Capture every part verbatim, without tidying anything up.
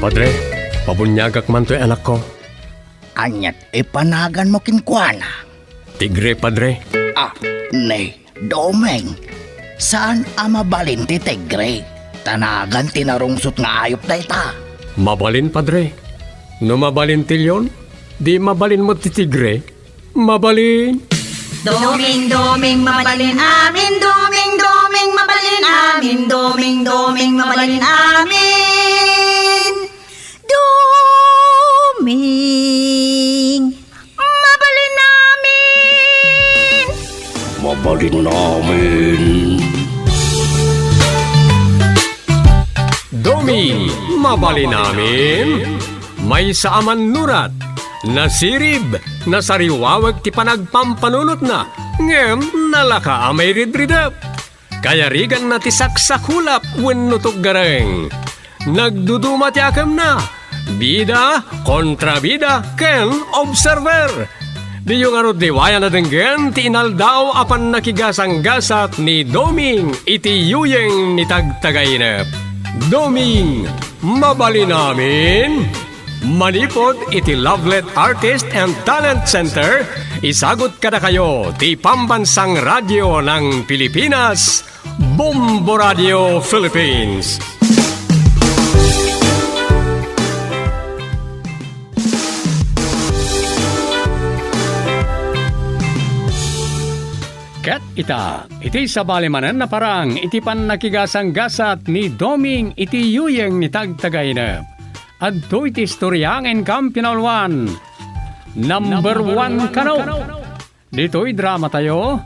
Padre, pabuniagak man toy anakko. Aniat ipanaganmo kenkuana? Tigre, Padre. Ah, ni Doming, saan a mabalin ti tigre? Ta nagan ti narungsot nga ayup dayta. Mabalin, Padre. No mabalin ti leon, di mabalin met ti tigre. Mabalin. Doming, doming, mabalin amin. Doming, doming, mabalin amin. Doming, doming, mabalin amin. Doming, mabalin amin. Mabalin amin. Doming, mabalin amin. Maysa a mannurat, nasirib, nasariwawek ti panagpampanunotna, ngem nalaka a mairidridep. Kayariganna ti saksakulap wenno tuggareng. Nagduduma ti akemna, bida, kontrabida, ken observer. Diyo ngarud liwayan a denggen ti inaldaw a pannakigasanggasat ni Doming iti yuyeng ni Tagtagainep. Doming, mabalin amin? Manipud iti Lovelet Artist and Talent Center, isagut kadakayo ti Pambansang Radyo ng Pilipinas, Bombo Radio Philippines. Ket ita, iti sabali manen a parang iti pannakigasanggasat ni Doming iti yuyeng ni Tagtagainep. Adtoy ti istorya nga inkam pinauluan. Number one kano. Ditoy dramatayo,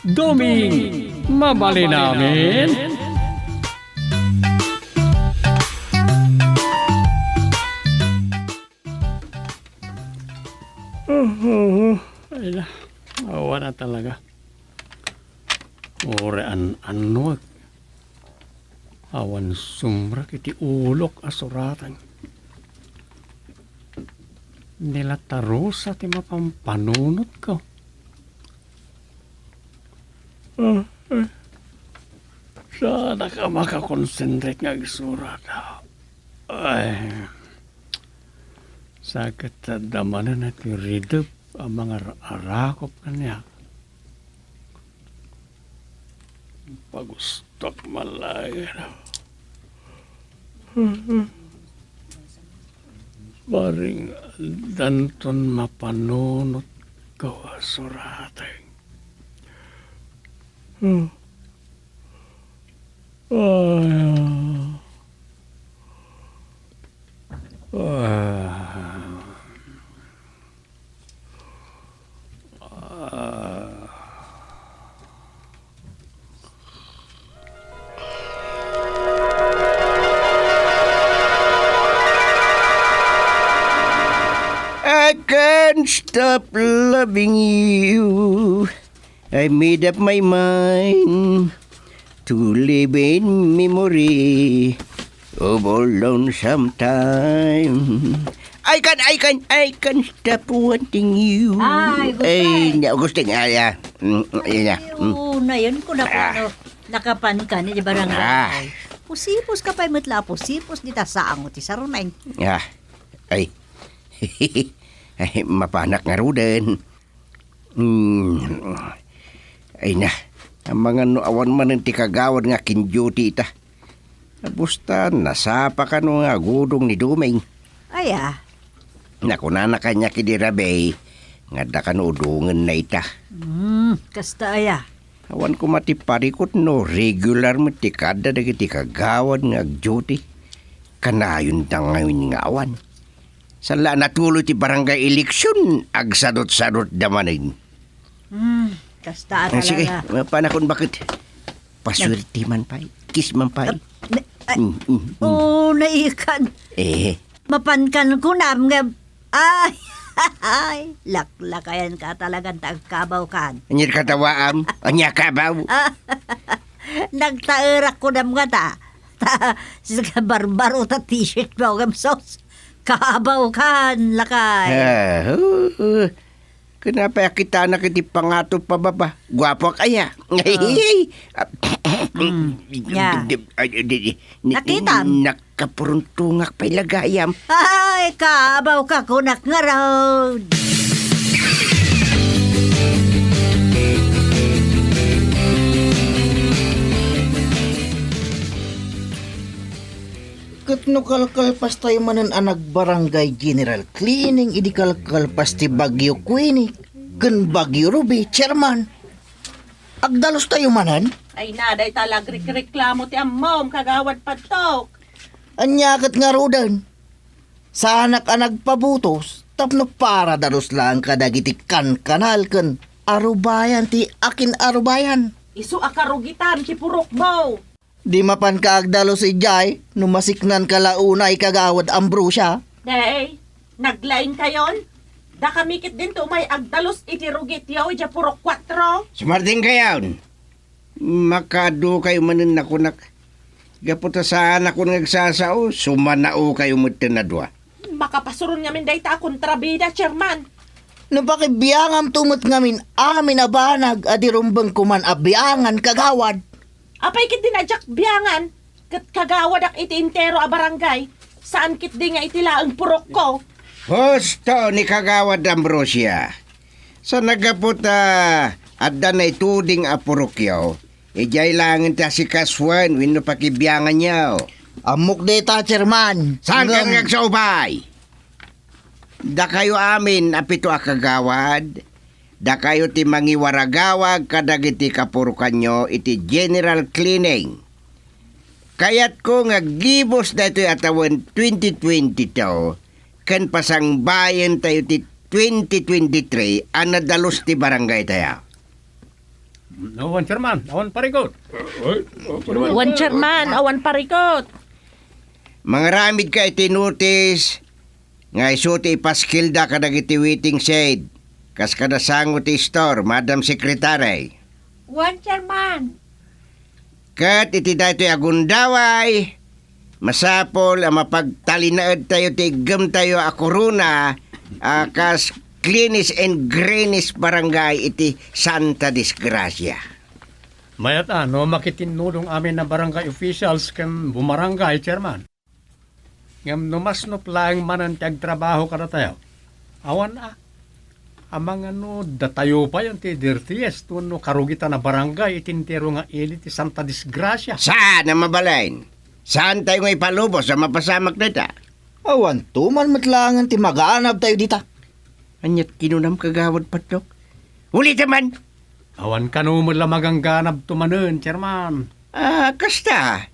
Doming, mabalin amin. Ay na, awan na talaga. Uray an-annuek. Awan sumrek iti ulok a suraten. Ni la Tarusa ti mapampanunotko. Ah, eh. Saanak a makakonsentrate nga agsurat. Ay. Sa ket adda manen ti ridep a mangar-arakop kaniak. Pagustok man laeng. Bareng addanton mapanunotko a suraten. Ay, ah. Ah. Ah. I can't stop loving you. I made up my mind to live in memory of our lonesome time. I can, I can, I can stop wanting you. Ay, Gustay. Ay, na, Gustay, ay, ah. Mm, mm, yun na. Ay, mm. Oo, na yun ko na Ah. ano, nakapan ka ni barangay. Ah. Pusipos ka pa, met la, pusipos, di ta saang ti sarunay. Ah, ay. Ay, mapanak ngaruden. Hmm. Ay na, amangan no awan manen ti kagawad nga kin-duty ita. Busta, nasapa kano nga agudong ni Doming. Aya? Nakunana kaniak idi rabii nga adda kano udongenna ita. Hmm, kasta aya? Awan koma ti parikut no regular met ti kaadda dagiti kagawad nga ag-duty. Kanayonda ngayon nga awan. Saan la a natuloy ti barangay election, agsadot-sadot da manen. Hmm, kasta a Ah, sige, talaga. Mapanakon baket. Pasuerte man pay, kiss man pay. Ah, na-, ay, Mm, mm, mm. Oh, naikan. Eh. Mapankan kunam nga, ay, ay, laklakayan ka talagan ta agkabaw kan. Anya katawaam? Anya kabaw? Nagtaerak kunam nga ta. Ta, sika barbaro ta t-shirt mo, ngem sos. Kabaw kan, lakay. Ah, oo. Kunapay a kitanak iti pangato pababa. Guapoak aya. Ah. Mm. Nya. Ay, di, di, ni, Nakitam? Nakapuruntungak pay la gayam. Ay, kaabawka kunak ngarud. Ket no kalkalpastayo manen a nagbarangay general cleaning idi kalkalpas ti Bagyo Queenie ken Bagyo Ruby, Chairman, agdalustayo manen? Ay na, dayta la agrikreklamo ti ammom, Kagawad Padtok. Ania ket ngaruden? Saanak a nagpabutos tapno para dalus laeng kadagiti kankanal ken arubayan ti akin-arubayan. Isu a karugitan ti purokmo. Di mapanka agdalus idiay no masiknanka la unay, Kagawad Ambrosia. Day, naglaingkayon? Dakami ketdin ti umay agdalus iti rugityo idiay purok kuatro. Sumardengkayon. Makaadu kayo manen a kunak. Gapu ta saanakon nga agsasao, sumanaokayo metten a dua. Makapasuron ngamin dayta a kontrabida, Chairman. No pakibiangamto met ngamin amin a banag a di rumbeng koman a biangan, Kagawad. Apay ketdin a diak biangan, ket kagawadak iti entero a barangay, saan ketdi nga iti laeng purokko. Husto ni Kagawad Ambrosia. Sa naggapu ta adda naituding a purokyo, idiay laengen ti asikasuen wenno pakibianganyo. Ammok dayta, Chairman. Saan ka Ngem- nga agsaubay? Dakayo amin a pito a kagawad, dakayo ti mangiwaragawag kadagiti kapurokanyo iti general cleaning. Kayatko nga gibus daytoy a tawen twenty twenty-two ken pasangbayentayo ti twenty twenty-three a nadalus ti barangaytayo. Awan, Chairman, awan parikut. Wan, Chairman, awan parikut. Mangaramidka iti notice nga isu ti ipaskilda kadagiti waiting shed, kas kada sango ti istor, Madam Secretary. Wan, Chairman. Ket iti daytoy a gundaway, masapul a mapagtalinaedtayo ti iggemtayo a korona a kas Cleanest and Greenest Barangay iti Santa Disgracia. Mayat a no makitinnudong amin a barangay officials ken bumarangay chairman. Ngem no masnop laeng manen ti agtrabaho kadatayo, awan a. Amangan no datayo pay ti dirtiest wenno karugitan a barangay iti entero nga ili ti Santa Disgracia. Saan a mabalin? Saantayo nga ipalubos a mapasamak dayta? Awan to man met laengen ti maganabtayo dita. Aniat kinunam, Kagawad Padtok? Ulitem man! Awan kano met la magangganabto manen, Chairman. Ah, kasta.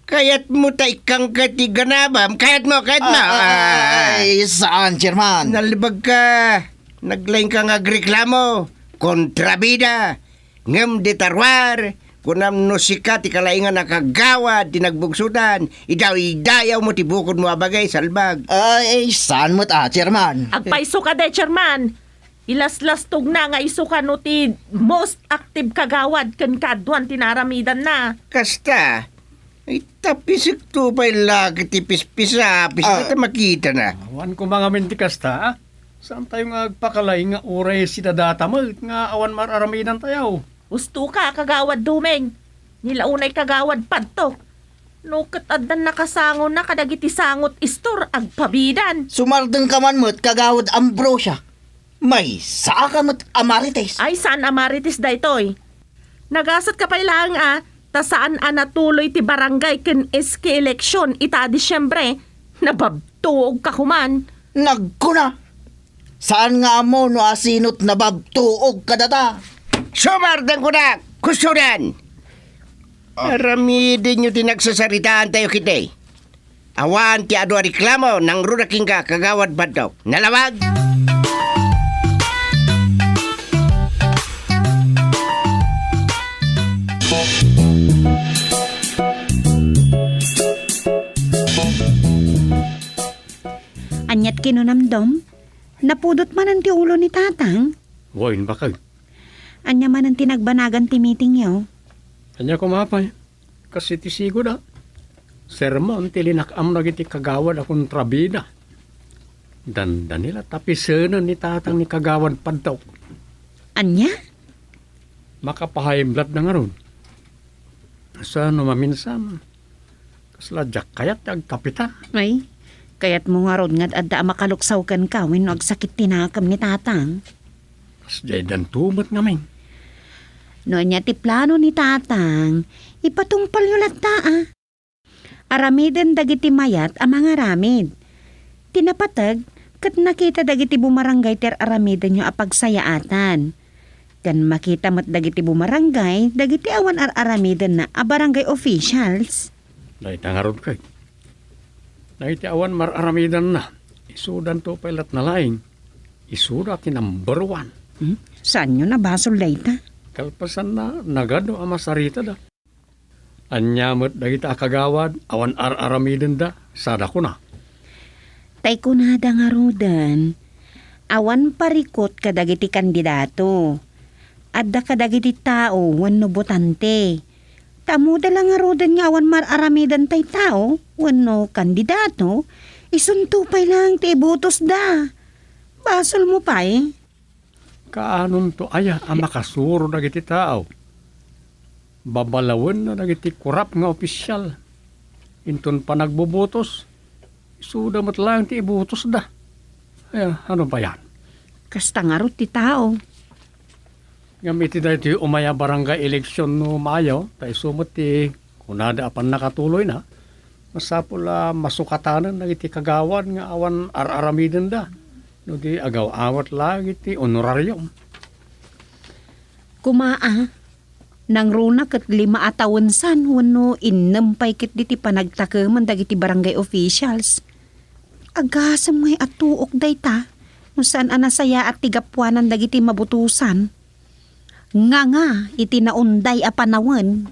Kayatmo ta ikkangka ti ganabam. Kayatmo, kayatmo. Ah, ah, ah, Ah. Ay, saan, Chairman? Nalibagka. Naglaingka nga agreklamo. Kontrabida. Ngem dita ruar, kunam no sika ti kalaingan a kagawad ti nagbugsodan, idaydayaw mo ti bukodmo a bagay, salbag. Ay, saan met a, Chairman? Agpayso ka de, Chairman. Ilaslastogna nga isu kano ti most active kagawad ken kaaduan ti naaramidanna. Kasta, ay, tapisekto pay lagi ti pispisa, pista Ah. ta makitana. Awan koma ngamin ti kasta, a? Saantayo nga agpakalaing nga uray sidadata met nga awan mar-aramidantayo? Husto ka, Kagawad Dumeng. Ni la unay Kagawad Padtok. No ket addan nakasangona kadagiti sangot istor, agpabidan. Sumardengka man met, Kagawad Ambrosia. Maysaaka met a marites. Ay, saan a marites daytoy? Nagasatka pay laeng a, ta saan a natuloy ti barangay ken S K election ita a Disiembre. Nababtuog ka koman. Nagkuna, saan nga ammo no asinot nababtuog kadata. Sumardengko da, kustodan! Ah. Aramidenyo ti nagsasaritaantayo ketdi. Awan ti adu a reklamo, nangruda kenka, Kagawad Padtok. Nalawag! Aniat kinunam, Dom? Napudot manen ti ulo ni Tatang? Wen, bakay. Ania manen ti nagbanagan ti meetingyo? Ania koma pay? Kas iti sigud a. Sermon ti linak-am dagiti kagawad a kontrabida. Dandani la tapisenen ni Tatang ni Kagawad Padtok. Ania? Makapahaimlat na ngarud. Saan no maminsan, kasla diak kayat ti agkapitan. Ay, kayatmo ngarud nga adda a makaluksaw kenka wenno agsakit ti nakem ni Tatang? Kasdiay danto met ngamin. No ania ti plano ni Tatang, ipatungpalyo latta, a. Aramiden dagiti mayat a mangaramid. Ti napateg, ket nakita dagiti bumaranggay ti ar-aramidenyo a pagsayaatan. Ken makita met dagiti bumaranggay dagiti awan ar-aramidenna a barangay officials. Dayta ngarud, kay dagiti awan mar-aramidenna, isudanto pay latna laeng. Isuda ti number one. Hmm? Saanyo nabasol dayta? Kalpasanna, nagadu a masaritada. Ania met dagita a kagawad awan ar-aramidenda, sada kuna? Tay kunada ngaruden, awan parikut kadagiti kandidato. Adda kadagiti tao wenno botante. Ta ammoda la ngaruden nga awan mar-aramiden tay tao wenno kandidato, isunto pay laeng ti ibutosda. Basolmo pay. Kaanonto aya a makasuro dagiti tao? Babalawenna dagiti kurap nga opisial. Inton panagbubutos, isuda met laeng ti ibutosda. Ay, ano ba yan? Kasta ngarud ti tao. Ngem iti daytoy umay a barangay eleksyon no Mayo, ta isu met ti kunada a pannakatuloyna, masapul a masukatanen dagiti kagawad nga awan ar-aramidenda, no di agaw-awat laeng iti honorarium. Kumaa, nangruna ket lima a tawen san wenno innem pay ketdi ti panagtakemen dagiti barangay officials. Agasem ngay a tuok dayta no saan a nasayaat ti gapuanan dagiti mabutosan. Nganga iti naunday a panawen.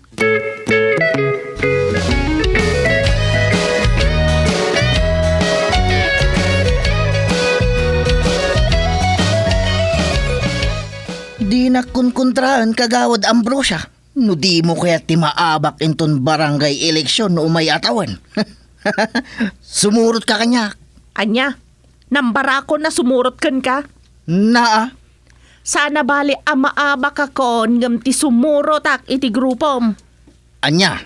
Dinak kunkontraen, Kagawad Ambrosia, no dimo kayat ti maabak inton barangay eleksyon no umay a tawen. Sumurotka kaniak. Ania? Nambarakon a sumurot kenka? Naa. Saan a bali a maabakakon ngem ti sumurotak iti grupom. Ania?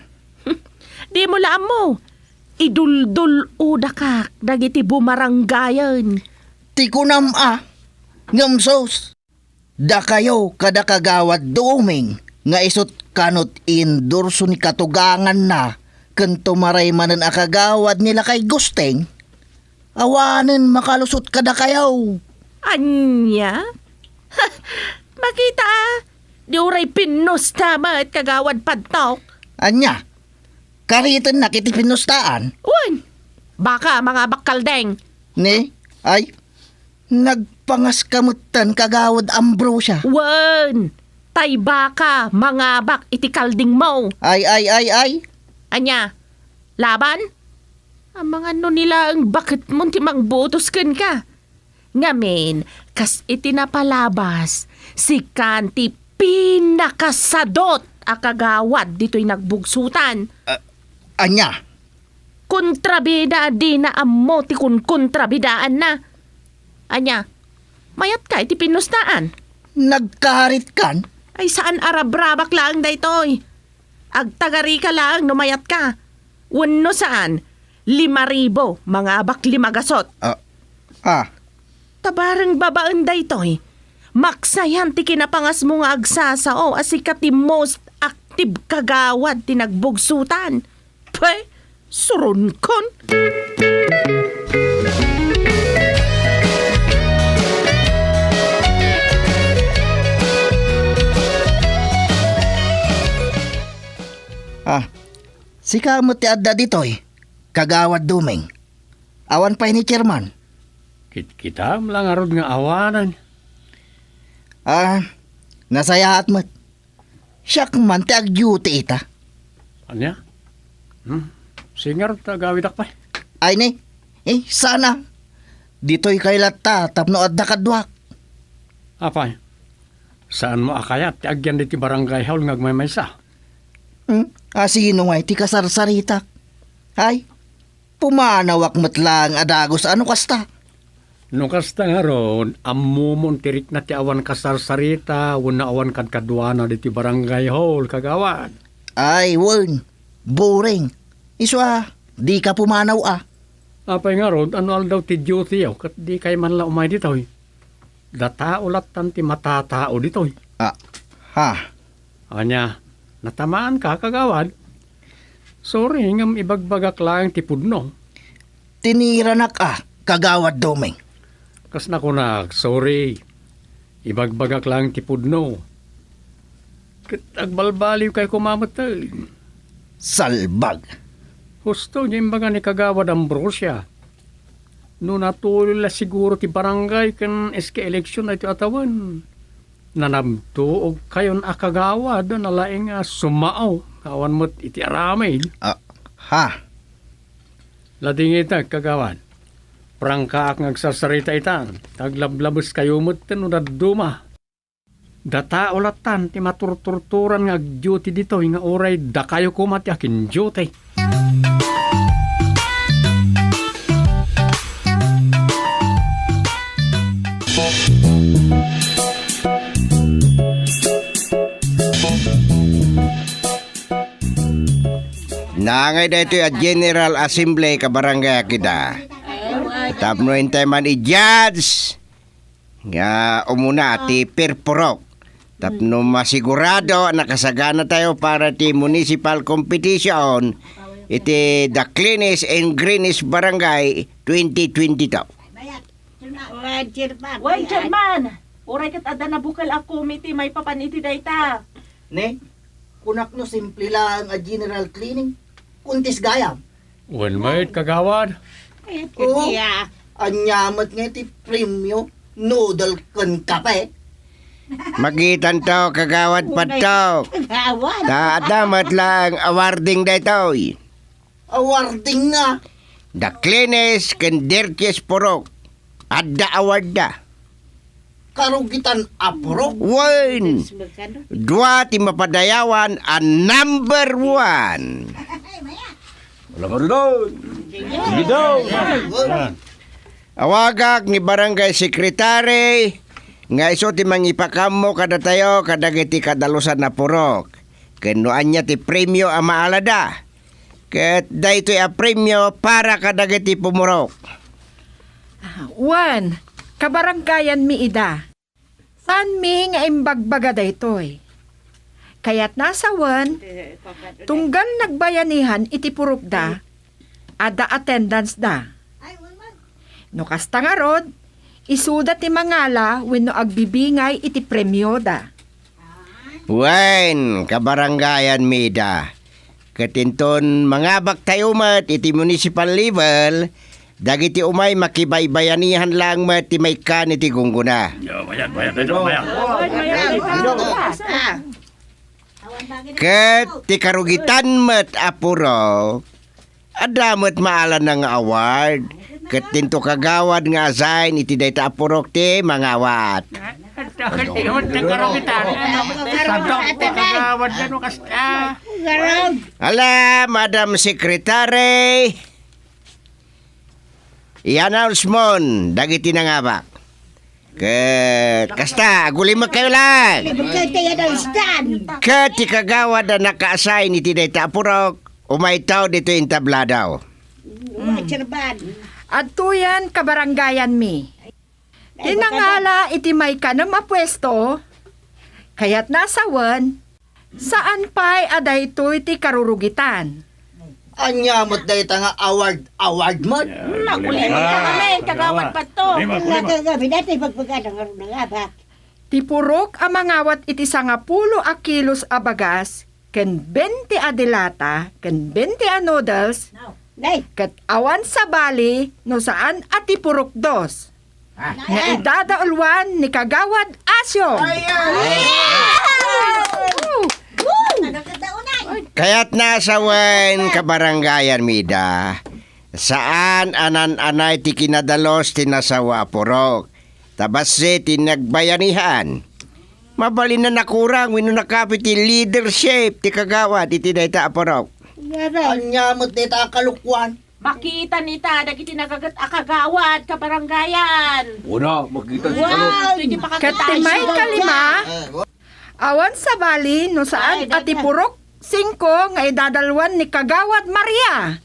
Dimo la ammo. Iduldul-odakak dagiti bumarangayen. Ti kunam a, ngem sus. Dakayo kada Kagawad Doming nga isut' kano ti endorso ni katuganganna ken tumaray manen a kagawad ni Lakay Gusting, awanen makalusot kadakayo. Ania? Makita, di uray pinnusta met, Kagawad Padtok. Ania? Karitennak iti pinnustaan? Wen, baka mangabak kaldeng. Ni? Ay, nagpangaska metten, Kagawad Ambrosia. Wen, tay baka mangabak iti kaldingmo. Ay, ay, ay, ay. Ania? Laban? Amangan no ni laeng baketmon ti mangbutos kenka. Ngamin, kas iti napalabas, sikan ti pinakasadot a kagawad ditoy nagbugsotan. A-, ania? Kontrabida a dina ammo ti kunkontrabidaanna. Ania? Mayatka iti pinnustaan? Nagkaritkan? Ay, saan a rabrabak laeng daytoy. Agtagarika laeng no mayatka. Wenno saan, lima ribu, mangabak lima gasot. Ah, ah. Ta bareng babaen daytoy, maksayan ti kinapangasmo nga agsasao a sika ti most active kagawad ti nagbugsotan. Pwe, suronkon. Ah, sika met ti adda ditoy, Kagawad Doming. Awan pay ni Chairman. Kitkitam la ngarud nga awanen. Ah, nasayaat met. Siak man ti agduty ita. Ania? Hmm? Singer ta agawidak pay. Ay ni, eh, sana. Ditoy kay latta tapno adda kaduak. Apay, saan mo a kayat ti agyan diti barangay hall nga agmaymaysa? Hmm? Asino ngay ti kasarsaritak? Ay, pumanawak met laeng a dagus a no kasta. No kasta ngarud, ammomon ti rikna ti awan kasarsarita wenno awan kadkaduana ditoy barangay hall, kagawad. Ay, wen, boring. Isu a, dika pumanaw a. Apay ngarud, ano aldaw ti duty-yo, ket dikay man la umay ditoy? Datao lattan ti matatao ditoy. Ah, ha. Ania, natamaanka, kagawad? Sorry, ngem ibagbagak laeng ti pudno. Tiniranak a, Kagawad Doming. Kas nakunak, sorry. Ibagbagak laeng ti pudno. Ket agbalbaliwkay koma met, eh. Salbag. Husto diay imbaga ni Kagawad Ambrosia. No natuloy la siguro ti barangay ken S K election daytoy a tawen, nanabtuogkayon a kagawad, nalaing a sumao, awan met iti aramid. Ah, ha? Ladingitek, kagawad. Prangkaak nga agsarsarita ita, ta aglablabeskayo met no dadduma. Datao lattan ti maturturturan nga agduty ditoy nga uray dakayo koma ti akin-duty. Nangay daytoy a General Assembly, kabarangay, a kita. Tapno intay man i-judge nga umuna ti pirpurok. Tapno masigurado a nakasaganatayo para ti municipal competition iti The Cleanest and Greenest Barangay twenty twenty-two. Wen, Chairman. Wen, Chairman. Uray ket adda nabukel a committee maipapan iti dayta. Ne, kunak no simple laeng a general cleaning. Kuntis gayam. Wen met, kagawad. Oh, ania met nga ti premio, noodle ken kape? Makitanto, kagawad Pattok. Kagawad. Ta adda met laeng awarding daytoy. Awarding nga. The cleanest ken dirtiest purok. Adda award da. Karugitan a purok? Wen. Dua ti mapadayawan a number one. Wala nga rin. Sige daw. Awagak ni Barangay Secretary nga isu ti mangipakammo kadatayo kadagiti kadalusan a purok. Ken no ania ti premio a maalada. Ket daytoy a premio para kadagiti pumurok. Ah, wen, kabarangayanmi ida. Saanmi nga imbagbaga daytoy. Kayatna a sawen, tunggal nagbayanihan iti purokda, adda attendance da. No kasta ngarud, isuda ti mangala wenno agbibingay iti premioda. Wen, kabarangayanmi ida. Ket inton mangabaktayo met iti municipal level, dagiti umay makibaybayanihan laeng met ti maikkan iti gunggona. Yo, mayat, mayat, mayat, mayat. Ket ti karugitan met a purok, adda met maalana nga award, ket dinto kagawad nga assign iti dayta a purok ti mangawat. Adda ket ti karugitan, ano, sadok ti kagawad, ano, kasta. Ala, Madam Secretary, i-announce mon dagiti nangabak. Ket kasta, agulimekkayo laeng. Ket ti kagawad a naka-assign iti dayta a purok, umaytaw ditoy entablado. Adtoyen kabarangayanmi. Ti nangala iti maikanem a puesto, kayatna a sawen, saan pay a daytoy ti karurugitan. Ania met dayta nga award, award met? Nakulimot ka kami, kagawad Patto. Kulimot, kulimot. Nagagabi dati pagpagana nga nangabak. Ti purok a mangawat iti sangapulo a kilos a bagas ken bente a de lata ken bente a noodles, ket awan sabali no saan a ti purok dos. Nga idadauluan ni Kagawad Asio. Kayatna a sawen, kabarangayanmi ida, saan a naan-anay ti kinadalus ti nasawa a purok. Ta bassit ti nagbayanihan, mabalin a nakurang wenno nakapi ti leadership ti kagawad iti dayta a purok. Ania met dayta a kalokuan? Makitan ita dagiti nagaget a kagawad, kabarangayan. Una, makitan ti kalokuan. Ket ti maikalima, awan sabali no saan a ti purok singko nga idadalwan ni Kagawad Maria.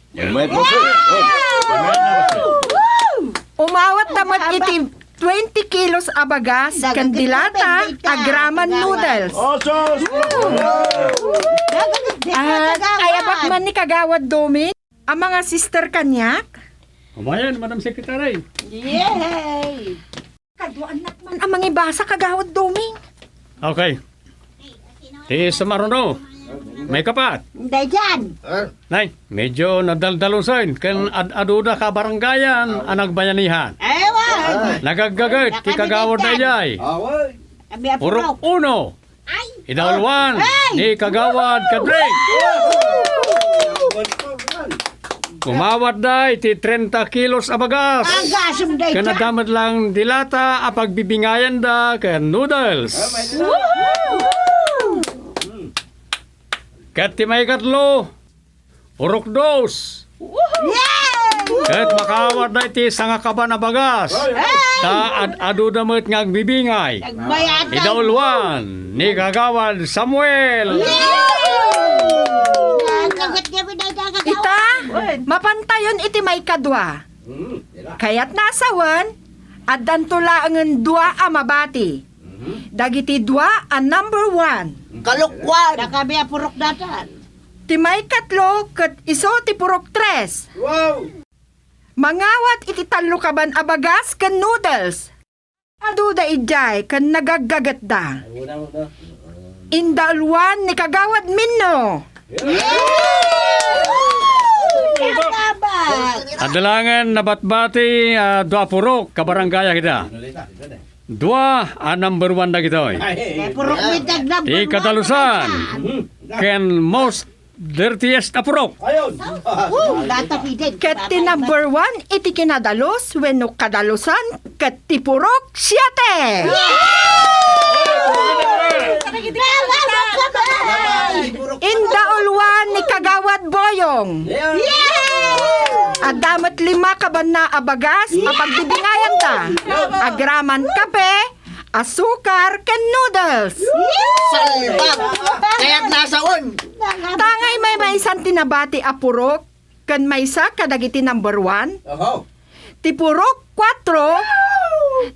Umawat ta met iti twenty kilos a bagas ken dilata agraman noodles. Ah, ay, abak man ni Kagawad Doming, a mga sister kaniak. Abayan, Madam Secretary. Yay! Kaduaan nak man a mangibasa, Kagawad Doming. Okay. Ti sumaruno, maikapat. Daydiay. Nay, medyo nadaldalusen ken ad-aduda kabarangayan a nagbayanihan. Ewan. Nagaggaget ti kagawad daydiay. Purok uno. Idawluan ni Kagawad Kadring. Umawatda iti trenta kilos a bagas. Ken adda met lang dilata a pagbibingayanda ken noodles. Ket ti maikatlo, Purok dos. Ket makaawatda iti sangakaban a bagas. Ta ad-aduda met nga agbibingay. Idawluan ni Kagawad Samuel. Ita, mapantayon iti maikadua. Kayatna a sawen, addanto laengen dua a mabati. Dagiti dua a number one. Kalukwan. Dakabi a purok datan. Ti maikatlo ket isu ti purok tres. Wow! Mangawat iti tallokaban a bagas ken noodles. Aduda idiay ken nagaggagetda. Indawluan ni Kagawad Minno. Adda laengen nabatbati a dua purok kabarangay a kida. Dua a number one dagitoy. Ti kadalusan ken most dirtiest a purok. Ket ti number one iti kinadalus wenno kadalusan ket ti purok siete. Indauluan ni Kagawad Boyong. Adda met lima kabanna a bagas a pagbibingayanda. Agraman kape, asukar, ken noodles. Salbag! Kayatna a sawen! Tangay maymaysan ti nabati a purok ken maysa kadagiti number one. Ti purok kuatro,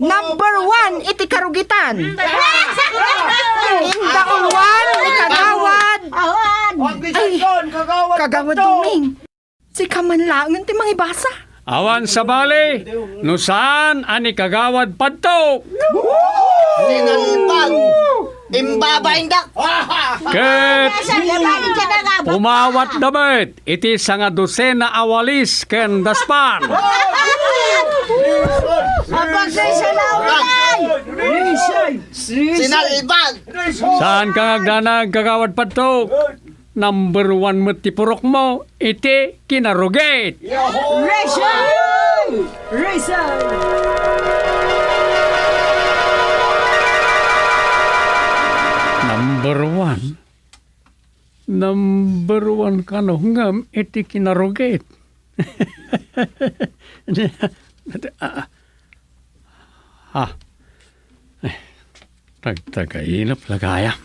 number one iti karugitan. Indauluan ni Kagawad. Ay, Kagawad Doming. Sika man laengen ti mangibasa. Awan sabali, no saan a ni Kagawad Padtok. Sinalbag. Imbabaindak. Ket umawatda met iti sangadusena a walis ken daspan. Sinalbag. Saanka nga agdanag, Kagawad Padtok. Number one met ti purokmo iti kinarugit. Rachel! Rachel! Number one. Number one kano ngem iti kinarugit. Ah, ah. Eh, tagtagainep la gayam.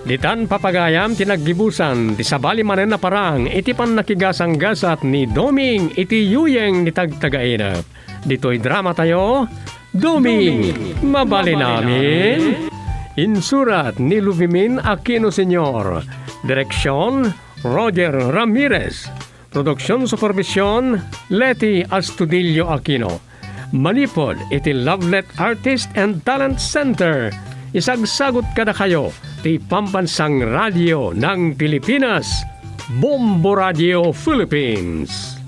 Ditan, pagayam, ti naggibusan ti sabali manen a parang iti pannakigasanggasat ni Doming iti yuyeng ni tagtagainep. Ditoy dramatayo, Doming, mabalin amin. Insurat ni Luvimin Aquino Senior. Direksyon, Roger Ramirez. Production supervision, Leti Astudillo Aquino. Manipud iti Lovelet Artist and Talent Center, isagsagut kadakayo ti Pambansang Radio ng Pilipinas, Bombo Radio Philippines.